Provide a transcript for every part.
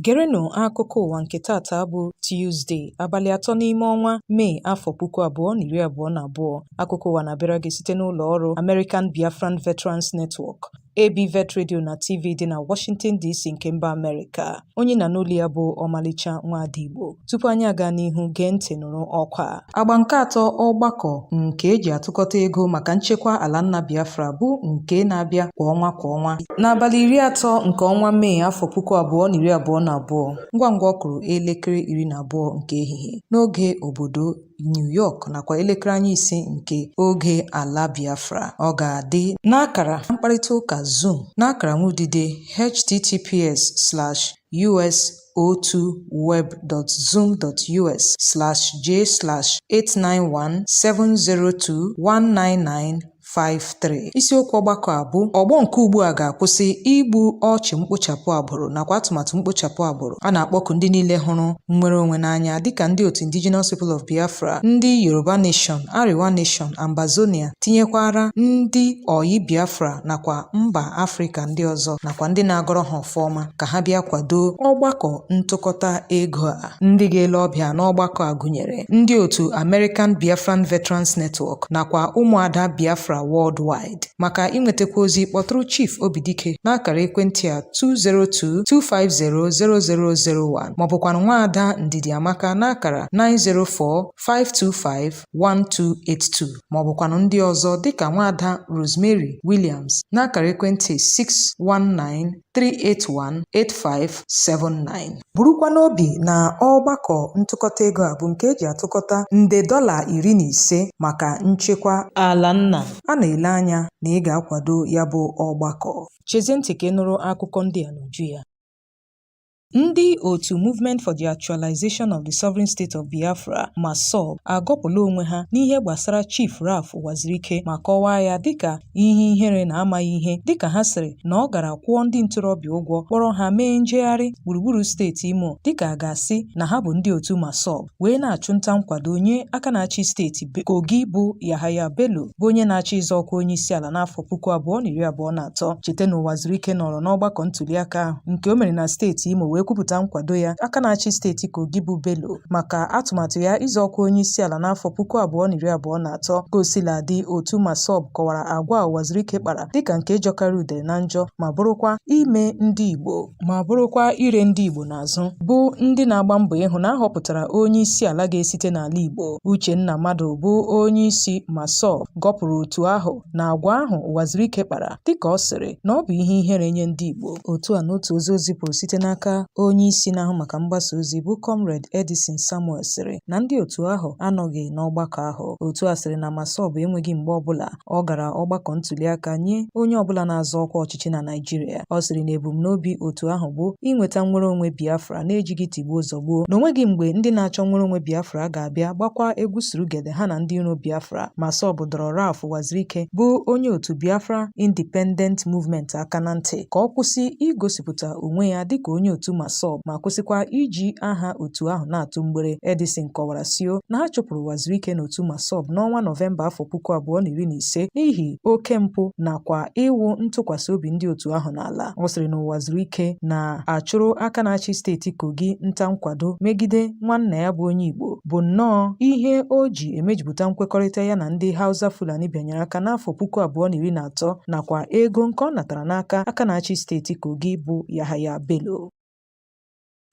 Gerenụ akụkọ ụwa nke tata bụ Tuzdee, abalị 3 n'ime ọnwa Mee, afọ 2022. Akụkọ ụwa na-abịara gị site n'ụlọ ọrụ American Biafran Veterans Network, ABVET Radio na TV dị na Washington DC nke mba Amerịka. Onye na n'olu ya bụ Ọmalịcha Nwaada Igbo. Tupu anyị aga n'ihu, gee ntị nụrụ ọkwa a. Agba nke atọ ọgbakọ nke eji atụkọta ego maka nchekwa ala nna Biafra bụ nke na-abịa kwa ọnwa kwa ọnwa. N'abalị 30 nke ọnwa Mee, afọ 2022, ngwa ngwa ọ kụrụ elekere 12 nke ehihie n'oge obodo New York nakwa elekere anya 5 nke oge ala Biafra, ọ ga-adị n'akara mkparịta ụka Zoom n'akara nwudide https://us02web.zoom.us/j/89170219953. Isiokwu ọgbakọ a bụ ọgbọ nke ugbu a ga-akwụsị igbu ọchụ mkpochapụ agbụrụ nakwa atụmatụ mkpochapụ agbụrụ. A na-akpọku ndị niile hụrụ nnwere onwe n'anya, dịka ndị otu Indigenous People of Biafra, ndị Yoruba Nation, Arewa Nation, Ambazonia, tinyekwara ndị oyi Biafra nakwa mba Afrịka ndị ọzọ nakwa ndị na-agọrọ ha ọfọma, ka ha bịa kwado ọgbakọ ntụkọta ego a. Ndị ga-ele ọbịa n'ọgbakọ a gụnyere ndị otu American Biafran Veterans Network nakwa ụmụada Biafra Worldwide. Maka inwetakwa ozi, kpọtụrụ Chief Obidike n'akara ekwentị a 202-250-0001, maọbụkwanụ nwaada Ndidi Amaka n'akara 904-525-1282, maọbụkwanụ ndị ọzọ dịka nwaada Rosemary Williams n'akara ekwentị 619-381-8579. Burukwa n'obi na ọgbakọ ntụkọta ego a bụ nke eji atụkọta nde $15 maka nchekwa ala nna. A na-ele anya na ị ga-akwado ya bụ ọgbakọ. Chezie ntị ka ị nụrụ akụkọ ndị a n'uju ya. Ndị otu Movement for the Actualization of the Sovereign State of Biafra, MASSOB, agọpụla onwe ha n'ihe gbasara Chief Ralph Uwazuruike ma kọwaa ya dịka ihe ihere na amaghị ihe, dịka ha sịrị na ọ gara kwụọ ndị ntorobịa ụgwọ kpọrọ ha mee njegharị gburugburu steeti Imo dịka a ga-asị na ha bụ ndị otu MASSOB, wee na-achụ nta nkwado nye aka na-achị steeti Kogi bụ Yahaya Bello, bụ onye na-achọ ịzọ ọkwa onye isi ala n'afọ 2023. Cheta na Uwazuruike nọrọ n'ọgbakọ ntuliaka ahụ nke o mere na steeti Imo wee kwupụta nkwado ya aka na-achị steeti Kogi bụ Bello maka atụmatụ ya ịzọ ọkwa onye isi ala n'afọ 2023. Ka o sila dị, otu MASSOB kọwara agwa Uwazuruike kpara dịka nke jọkarị udele na njọ, ma bụrụkwa ime ndị Igbo ma bụrụkwa ire ndị Igbo n'azụ, bụ ndị na-agba mbọ ịhụ na a họpụtara onye isi ala ga-esite n'ala Igbo. Uchenna Madu, bụ onye isi MASSOB, gọpụrụ otu ahụ na agwa ahụ Uwazuruike kpara, dịka ọ sịrị na ọ bụ ihe ihere nye ndị Igbo. Otu a, n'otu ozi o zipụrụ site n'aka onye isi na-ahụ maka mgbasa ozi bụ Comrade Edison Samuel, sịrị na ndị otu ahụ anọghị n'ọgbakọ ahụ. Otu a sịrị na MASSOB enweghị mgbe ọbụla ọ gara ọgbakọ ntuliaka nye onye ọbụla na-azọ ọkwa ọchịchị na Naịjirịa. Ọ sịrị na ebumnobi otu ahụ bụ inweta nnwere onwe Biafra na-ejighị tigbuo zọgbuo, na onweghị mgbe ndị na-achọ nnwere onwe Biafra ga-abịa gbakwa egwu surugede ha na ndị iro Biafra. MASSOB dọrọ Ralph Uwazuruike, bụ onye otu Biafra Independent Movement, aka na ntị ka ọ kwụsị igosipụta onwe ya dịka onye otu MASSOB ma kwụsịkwa iji aha otu ahụ na-atụ mgbere. Edison kọwara sio na ha chụpụrụ Uwazuruike n'otu MASSOB n'ọnwa Nọvemba afọ 2015 n'ihi oke mpụ nakwa ịwụ ntụkwasị obi ndị otu ahụ n'ala. Ọ sịrị na Uwazuruike na-achụrụ aka na-achị steeti Kogi nta nkwado megide nwanna ya bụ onye Igbo bụ nnọọ ihe o ji emejupụta nkwekọrịta ya na ndị Hausa Fulani bịanyere aka n'afọ 2013 nakwa ego nke ọ natara n'aka aka na-achị steeti Kogi bụ Yahaya Bello.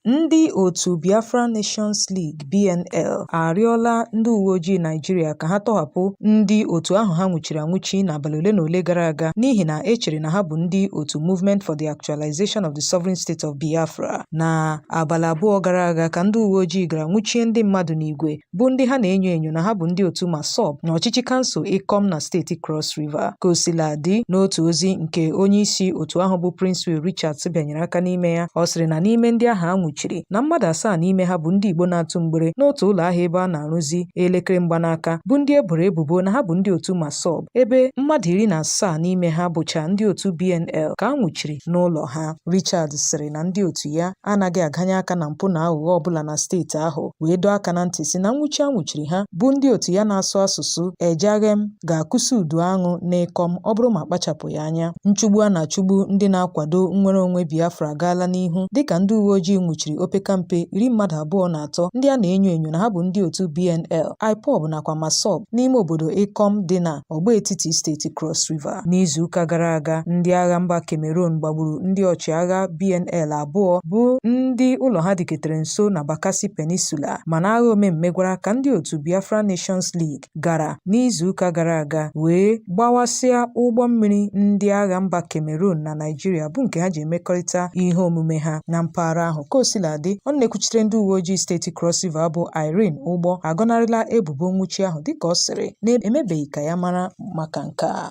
Ndị otu Biafra Nations League, BNL, arịọla ndị uwe ojii Naịjirịa ka ha tọhapụ ndị otu ahụ ha nwụchiri anwụchi n'abalị ole na ole gara aga n'ihi na e chere na ha bụ ndị otu Movement for the Actualization of the Sovereign State of Biafra. Na abalị 2 gara aga ka ndị uwe ojii gara nwụchie ndị mmadụ n'igwe, bụ ndị ha na-enyo enyo na ha bụ ndị otu MASSOB n'ọchịchị kansụl Ikom na steeti Cross River. Ka o sila dị, n'otu ozi nke onye isi otu ahụ bụ Princewill Richards bịanyere aka n'ime ya, ọ sịrị na n'ime ndị ahụ a nwụchiri, na mmadụ 7 n'ime ha bụ ndị Igbo na-atụ mgbere n'otu ụlọ ahịa ebe a na-arụzi elekere mgbanaka, bụ ndị e boro ebubo na ha bụ ndị otu MASSOB, ebe mmadụ 17 n'ime ha bụcha ndị otu BNL ka a nwụchiri n'ụlọ ha. Richards sịrị na ndị otu ya anaghị aganye aka na mpụ na aghụghọ ọbụla na steeti ahụ, wee dọọ aka na ntị sị na nwụchi a nwụchiri ha, bụ ndị otu ya na-asụ asụsụ Ejagham, ga-akụsi udu aṅụ n'Ikom ọ bụrụ ma kpachapụghị anya. Nchụgbu a na-achụgbu ndị na-akwado nnwere onwe Biafra agaala n'ihu dịka ndị uwe ojii nwụchiri nwụchiri opekampe 23 ndị a na-enyo enyo na ha bụ ndị otu BNL, IPOB nakwa MASSOB n'ime obodo Ikom dị na ọgbaetiti steeti Cross River. N'izuụka gara aga, ndị agha mba Cameroon gbagburu ndị ọchịagha BNL abụọ bụ ndị ụlọ ha dịketere nso na Bakassi Peninsula, mana agha omemmegwara ka ndị otu Biafra Nations League gara n'izuụka gara aga wee gbawasịa ụgbọ mmiri ndị agha mba Cameroon na Naịjirịa bụ nke ha ji emekọrịta ihe omume ha na mpaghara ahụ. Ka o sila dị, ọnụ na-ekwuchitere ndị uwe ojii steeti Cross River bụ Irene Ụgbọ agọnarịla ebubo nwụchi ahụ dịka ọ sịrị na emebeghị ka ya mara maka nke a.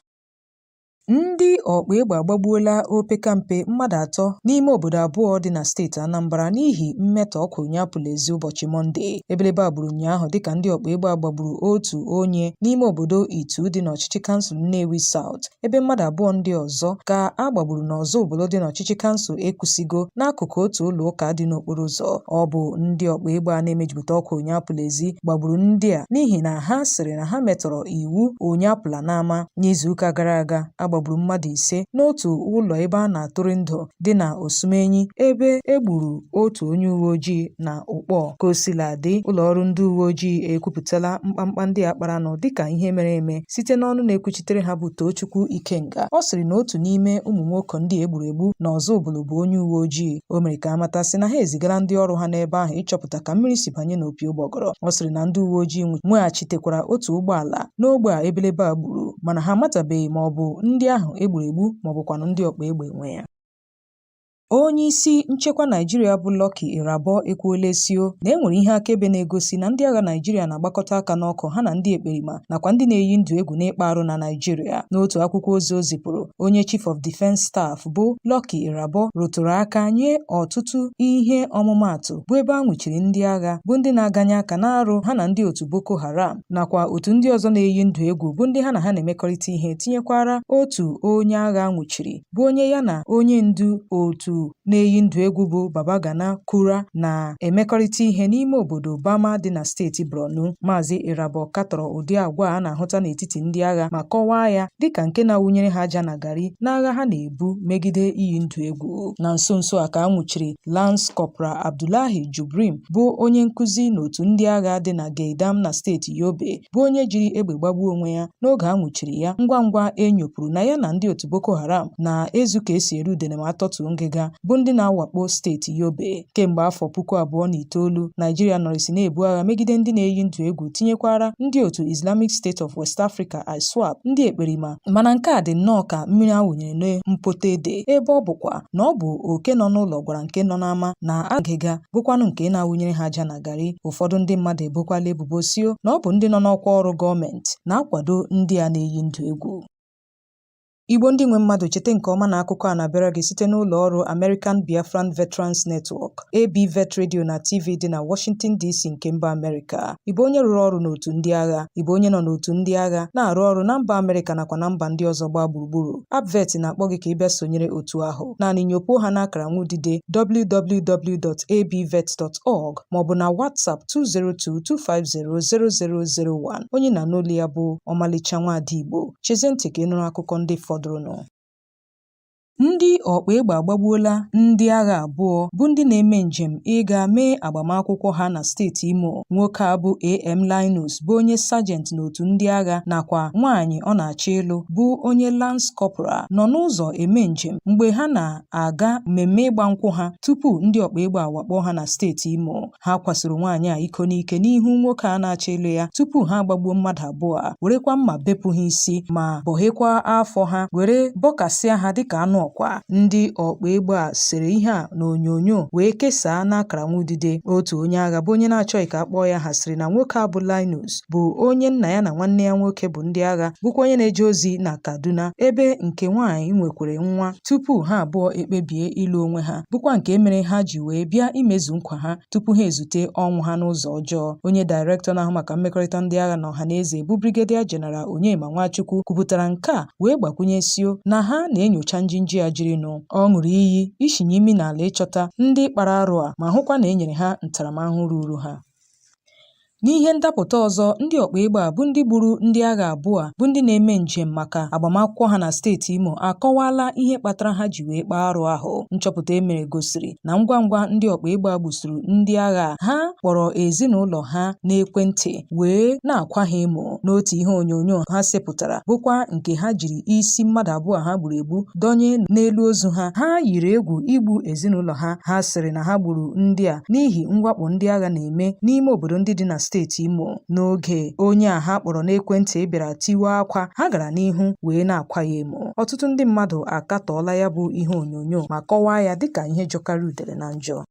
Ndị ọkpa egbe agbagbuola opekampe mmadụ atọ n'ime obodo abụọ dị na steeti Anambra n'ihi mmetọ ọkwa onye apụla ezi ụbọchị Mọnde. Ebelebe a gburu ụnyaahụ dịka ndị ọkpa egbe a gbagburu otu onye n'ime obodo Itu dị n'ọchịchị kansụl Nnewi South, ebe mmadụ abụọ ndị ọzọ ka a gbagburu n'Ọzụbụlụ dị n'ọchịchị kansụl Ekwusigo n'akụkụ otu ụlọ ụka dị n'okporo ụzọ. Ọ bụ ndị ọkpa egbe a na-emejupụta ọkwa onye apụla ezi gbagburu ndị a n'ihi na ha sịrị na ha metọrọ iwu onye apụla n'ama. N'izuụka gara aga, a gbagburu mmadụ ise n'otu ụlọ ebe a na-atụrụ ndụ dị na Osumenyi, ebe e gburu otu onye uwe ojii na Ụkpọ. Ka o sila dị, ụlọọrụ ndị uwe ojii ekwupụtala mkpamkpa ndị a kparanụ dịka ihe mere eme site n'ọnụ na-ekwuchitere ha bụ Tochukwu Ikenga. Ọ sịrị na otu n'ime ụmụ nwoke ndị e gburu egbu na Ọzụbụlụ bụ onye uwe ojii. O mere ka a mata sị na ha ezigala ndị ọrụ ha n'ebe ahụ ịchọpụta ka mmiri si banye n'opi ụgbọgọrọ. Ọ sịrị na ndị uwe ojii nweghachitekwara otu ụgbọala n'ogbe a ebelebe a gburu, mana ha amatabeghị ma ọ bụ ndị ahụ e gburu egbu ma ọ bụkwanụ ndị ọkpa egbe nwe ya. Onye isi nchekwa Naịjirịa bụ Lucky Irabor ekwuola sio na e nwere ihe akaebe na-egosi na ndị agha Naịjirịa na-agbakọta aka n'ọkụ ha na ndị ekperima nakwa ndị na-eyi ndụ egwu n'ịkpa arụ na Naịjirịa. N'otu akwụkwọ ozi o zipụrụ, onye Chief of Defence Staff bụ Lucky Irabor rụtụrụ aka nye ọtụtụ ihe ọmụmaatụ bụ ebe a nwụchiri ndị agha bụ ndị na-aganye aka n'arụ ha na ndị otu Boko Haram nakwa otu ndị ọzọ na-eyi ndụ egwu bụ ndị ha na ha na-emekọrịta ihe, tinyekwara otu onye agha a nwụchiri bụ onye ya na onye ndu otu na-eyi ndụ egwu bụ Babagana Kura na-emekọrịta ihe n'ime obodo Bama dị na steeti Borno. Maazị Irabor katọrọ ụdị agwa a na-ahụta n'etiti ndị agha ma kọwaa ya dịka nke na-awụnyere ha aja na garị n'agha ha na-ebu megide iyi ndụ egwu. Na nso nso a ka a nwụchiri Lance Corporal Abdullahi Jubrin bụ onye nkụzi n'otu ndị agha dị na Geidam na steeti Yobe, bụ onye jiri egbe gbagbuo onwe ya n'oge a nwụchiri ya ngwa ngwa e nyopụrụ na ya na ndị otu Boko Haram na-ezu ka esi eri udene ma atọtuo ngịga, bụ ndị na-awakpo steeti Yobe. Kemgbe afọ 2009, Naịjirịa nọrịsị na-ebu agha megide ndị na-eyi ndụ egwu, tinyekwara ndị otu Islamic State of West Africa ISWAP, ndị ekperima, mana nke a dị nnọọ ka mmiri a wụnyere na mpoto ede, ebe ọ bụkwa na ọ bụ oke nọ n'ụlọ gwara nke nọ n'ama na agịga bụkwanụ nke na-awụnyere ha aja na garị. Ụfọdụ ndị mmadụ ebokwala ebubo sio na ọ bụ ndị nọ n'ọkwa ọrụ gọọmenti na-akwado ndị a na-eyi ndụ egwu. Igbo ndị nwe mmadụ, cheta nke ọma na akụkọ a na-abịara gị site n'ụlọ ọrụ American Biafran Veterans Network, ABVET Radio na TV dị na Washington DC nke mba Amerịka. Ị bụ onye rụrụ ọrụ n'otu ndị agha, ị bụ onye nọ n'otu ndị agha na-arụ ọrụ na mba Amerịka nakwa na mba ndị ọzọ gbaa gburugburu. ABVET na-akpọ gị ka ị bịa sonyere otu ahụ. Naanị nyopuo ha n'akara nwudide www.abvet.org maọbụ na WhatsApp 202-250-0001. Onye na n'olu ya bụ Ọmalịcha Nwaada Igbo. Chezie ntị ka ị nụrụ akụkọ ndị fọdụrụnụ. Ndị ọkpa egbe agbagbuola ndị agha abụọ bụ ndị na-eme njem ịga mee agbamakwụkwọ ha na steeti Imo. Nwoke a bụ AM Linus bụ onye sajenti n'otu ndị agha nakwa nwaanyị ọ na-achọ ịlụ bụ onye Lance Corporal nọ n'ụzọ eme njem mgbe ha na-aga mmemme ịgba nkwụ ha tupu ndị ọkpa egbe awakpo ha na steeti Imo. Ha kwasoro nwaanyị a iko n'ike n'ihu nwoke a na-achọ ịlụ ya tupu ha agbagbuo mmadụ abụọ a, werekwa mma bepụ ha isi ma bọghekwa afọ ha were bọkasịa ha dịka anụ ọkwa. Ndị ọkpa egbe a sere ihe a n'onyonyo wee kesaa n'akara nwudide. Otu onye agha bụ onye na-achọghị ka a kpọọ ya ha sịrị na nwoke a bụ Linus bụ onye nna ya na nwanne ya nwoke bụ ndị agha, bụkwa onye na-eje ozi na Kaduna, ebe nke nwaanyị nwekwere nwa tupu ha abụọ ekpebie ịlụ onwe ha, bụkwa nke mere ha ji wee bịa imezu nkwa ha tupu ha ezute ọnwụ ha n'ụzọ ọjọọ. Onye daịrektọ na-ahụ maka mmekọrịta ndị agha na ọhaneze bụ Brigadier General Onyema Nwachukwu kwupụtara nke a wee gbakwunyesio na ha na-enyocha njinji a jirinụ. Ọ ṅụrụ iyi ishinye imi n'ala ịchọta ndị kpara arụ a ma hụkwa na e nyere ha ntaramahụhụ ruru ha. N'ihe ndapụta ọzọ, ndị ọkpa egbe a bụ ndị gburu ndị agha abụọ bụ ndị na-eme njem maka agbamakwụkwọ ha na steeti Imo akọwala ihe kpatara ha ji wee kpaa arụ ahụ. Nchọpụta e mere gosiri na ngwa ngwa ndị ọkpa egbe a gbusuru ndị agha, ha kpọrọ ezinụlọ ha n'ekwentị wee na-akwa ha emo. N'otu ihe onyonyo ha sepụtara bụkwa nke ha jiri isi mmadụ abụọ ha gburu egbu dọnye n'elu ozu ha, ha yiri egwu igbu ezinụlọ ha. Ha sịrị na ha gburu ndị a n'ihi mwakpo ndị agha na-eme n'ime obodo ndị dị na steeti Imo. N'oge onye a ha kpọrọ n'ekwentị bịara tiwe akwa, ha gara n'ihu wee na-akwa ya emo. Ọtụtụ ndị mmadụ akatọọla ya bụ ihe onyonyo ma kọwaa ya dịka ihe jọkarị udele na njọ.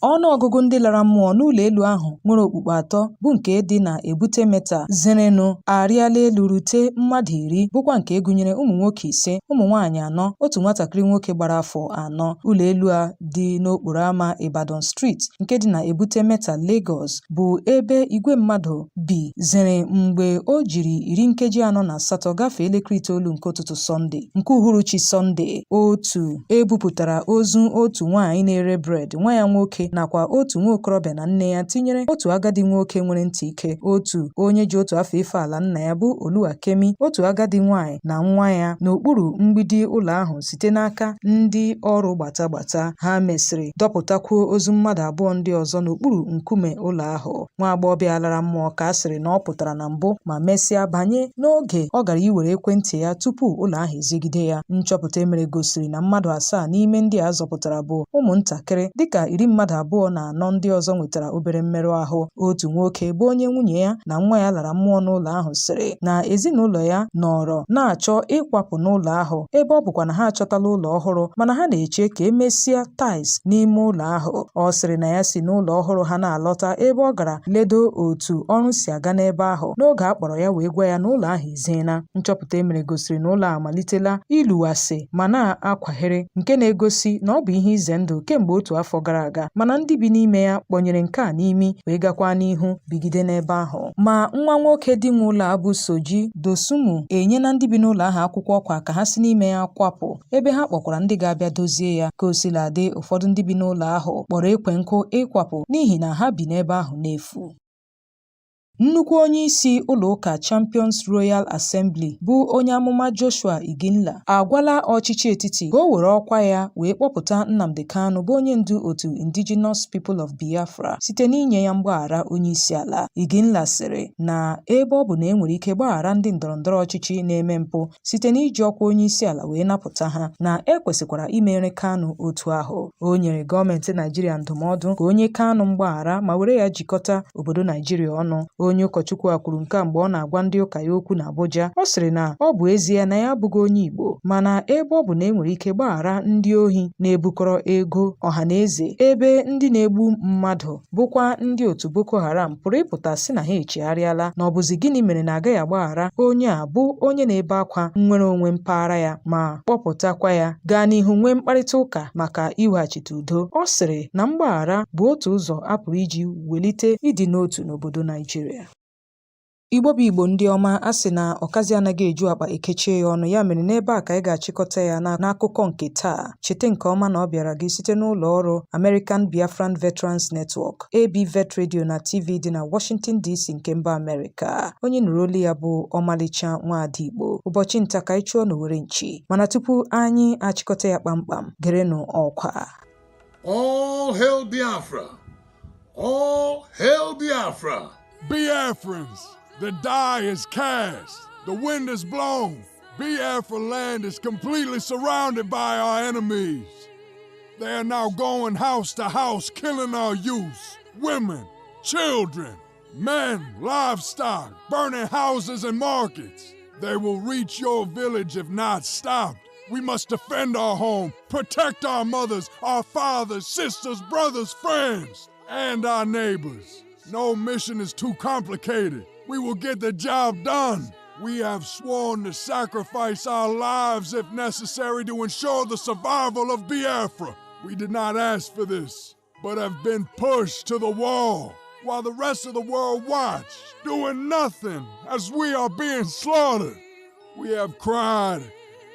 Ọnụọgụgụ ndị lara mmụọ n'ụlọ elu ahụ nwere okpukpu atọ bụ nke dị na Ebute Meta zerenụ arịala elu rute mmadụ 10, bụkwa nke gụnyere ụmụ nwoke 5, ụmụ nwaanyị anọ, otu nwatakịrị nwoke gbara afọ 4. Ụlọ elu a dị n'okporo ámá Ibadan Street nke dị na Ebute Meta, Lagos bụ ebe igwe mmadụ bi zere mgbe o jiri 48 gafee elekere 9 nke ụtụtụ Sọnde. Nke uhuruchi Sọnde, otu ebupụtara ozu otu nwaanyị na-ere bred, nwa ya nwoke nakwa otu nwa okorobịa na nne ya, tinyere otu agadi nwoke nwere ntị ike, otu onye ji otu afọ efe ala nna ya bụ Oluwakemi, otu agadi nwaanyị na nwa ya n'okpuru mgbidi ụlọ ahụ site n'aka ndị ọrụ gbata gbata. Ha mesịrị dọpụtakwuo ozu mmadụ abụọ ndị ọzọ n'okpuru nkume ụlọ ahụ. Nwa agbọghọbịa lara mmụọ ka a sịrị na ọ pụtara na mbụ ma mesịa banye n'oge ọ gara iwere ekwentị ya tupu ụlọ ahụ ezigide ya. Nchọpụta emere gosiri na mmadụ 7 n'ime ndị a zọpụtara bụ ụmụntakịrị, dịka 24 ndị ọzọ nwetara obere mmerụ ahụ. Otu nwoke bụ onye nwunye ya na nwa ya lara mmụọ n'ụlọ ahụ sịrị na ezinụlọ ya nọrọ na-achọ ịkwapụ n'ụlọ ahụ, ebe ọ bụkwa na ha achọtala ụlọ ọhụrụ, mana ha na-eche ka emesịa tiles n'ime ụlọ ahụ. Ọ sịrị na ya si n'ụlọ ọhụrụ ha na-alọta ebe ọ gara ledo otu ọrụ si aga n'ebe ahụ n'oge a kpọrọ ya wee gwa ya na ụlọ ahụ ezeela. Nchọpụta emere gosiri na ụlọ a amalitela iluwasị ma na-akwaghere, nke na-egosi na ọ bụ ihe ize ndụ kemgbe otu afọ gara aga, mana ndị bi n'ime ya kpọnyere nke a n'imi wee gakwa n'ihu bigide n'ebe ahụ. Ma nwa nwoke di nwe ụlọ a bụ Soji Dosumu enyela ndị bi n'ụlọ ahụ akwụkwọ ọkwa ka ha si n'ime ya kwapụ, ebe ha kpọkwara ndị ga-abịa dozie ya. Ka o sila dị, ụfọdụ ndị bi n'ụlọ ahụ kpọrọ ekwe nkụ ịkwapụ n'ihi na ha bi n'ebe ahụ n'efu. Nnukwu onye isi ụlọụka Champions Royal Assembly bụ onye amụma Joshua Iginla agwala ọchịchị etiti ka o were ọkwa ya wee kpọpụta Nnamdi Kanu bụ onye ndu otu Indigenous People of Biafra site n'inye ya mgbaghara onye isi ala. Iginla sịrị na ebe ọ bụ na e nwere ike gbaghara ndị ndọrọndọrọ ọchịchị na-eme mpụ site n'iji ọkwa onye isi ala wee napụta ha, na e kwesịkwara imere Kanu otu ahụ. O nyere gọọmenti Naijiria ndụmọdụ ka o nye Kanu mgbaghara ma were ya jikọta obodo Naijiria ọnụ. Onye ụkọchukwu a kwuru nke a mgbe ọ na-agwa ndị ụka ya okwu n'Abuja. Ọ sịrị na ọ bụ ezie na ya abụghị onye Igbo, mana ebe ọ bụ na e nwere ike gbaghara ndị ohi na-ebukọrọ ego ọha na eze, ebe ndị na-egbu mmadụ bụkwa ndị otu Boko Haram pụrụ ịpụta sị na ha echegharịala, na ọ bụzi gịnị mere na agaghị agbaghara onye a bụ onye na-ebe akwa nnwere onwe mpaghara ya ma kpọpụtakwa ya gaa n'ihu nwee mkparịta ụka maka iweghachite udo. Ọ sịrị na mgbaghara bụ otu ụzọ a pụrụ iji welite ịdị n'otu n'obodo Naijiria. Igbo bụ Igbo ndị ọma, a sị na ọkazi anaghị eju akpa ekechie ya ọnụ, ya mere n'ebe a ka anyị ga-achịkọta ya n'akụkọ nke taa. Cheta nke ọma na ọ bịara gị site n'ụlọ ọrụ American Biafran Veterans Network, ABVET Radio na TV dị na Washington DC nke mba Amerịka. Onye nụrụ olu ya bụ ọmalịcha nwaada Igbo. Ụbọchị nta ka anyị chụọ n'owere nchi, mana tupu anyị achịkọta ya kpamkpam, gerenụ ọkwa. All hail Biafra! All hail Biafra! Biafrans, the die is cast, the wind is blown. Biafra land is completely surrounded by our enemies. They are now going house to house, killing our youths, women, children, men, livestock, burning houses and markets. They will reach your village if not stopped. We must defend our home, protect our mothers, our fathers, sisters, brothers, friends, and our neighbors. No mission is too complicated. We will get the job done. We have sworn to sacrifice our lives if necessary to ensure the survival of Biafra. We did not ask for this, but have been pushed to the wall while the rest of the world watched, doing nothing as we are being slaughtered. We have cried.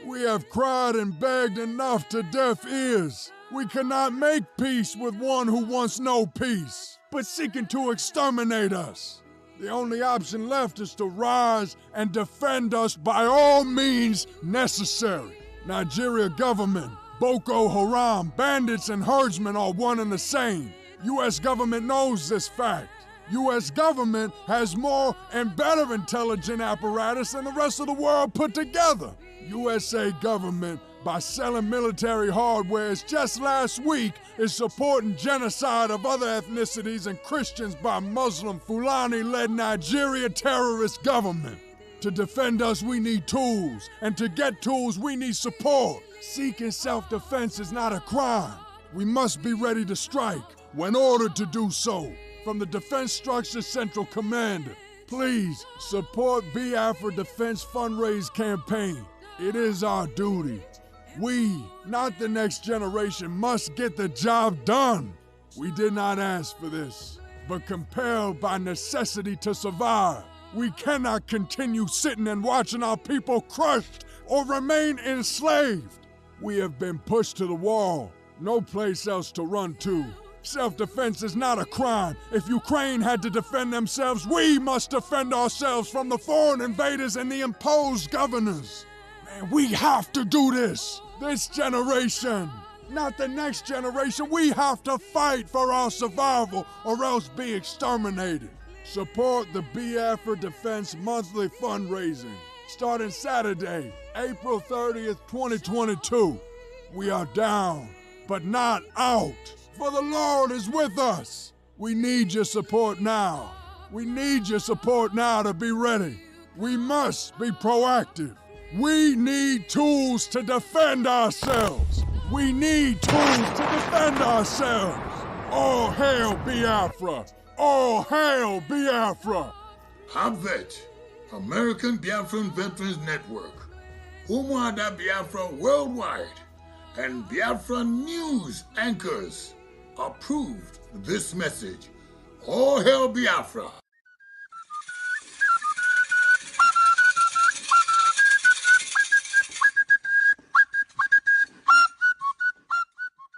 We have cried and begged enough to deaf ears. We cannot make peace with one who wants no peace. but seeking to exterminate us. The only option left is to rise and defend us by all means necessary. Nigeria government, Boko Haram, bandits and herdsmen are one and the same. U.S. government knows this fact. U.S. government has more and better intelligent apparatus than the rest of the world put together. USA government, by selling military hardware just last week, is supporting genocide of other ethnicities and Christians by Muslim Fulani-led Nigeria terrorist government. To defend us, we need tools, and to get tools, we need support. Seeking self-defense is not a crime. We must be ready to strike when ordered to do so. From the Defense Structure Central Commander, please support Biafra Defense Fundraise Campaign. It is our duty. We, not the next generation, must get the job done. We did not ask for this, but compelled by necessity to survive. We cannot continue sitting and watching our people crushed or remain enslaved. We have been pushed to the wall, no place else to run to. Self-defense is not a crime. If Ukraine had to defend themselves, we must defend ourselves from the foreign invaders and the imposed governors. Man, we have to do this. This generation, not the next generation. We have to fight for our survival or else be exterminated. Support the Biafra Defense Monthly Fundraising starting Saturday, April 30th, 2022. We are down, but not out, for the Lord is with us. We need your support now. We need your support now to be ready. We must be proactive. We need tools to defend ourselves. We need tools to defend ourselves. All hail Biafra. All hail Biafra. ABVET, American Biafran Veterans Network, Umuada Biafra Worldwide, and Biafra News anchors approved this message. All hail Biafra.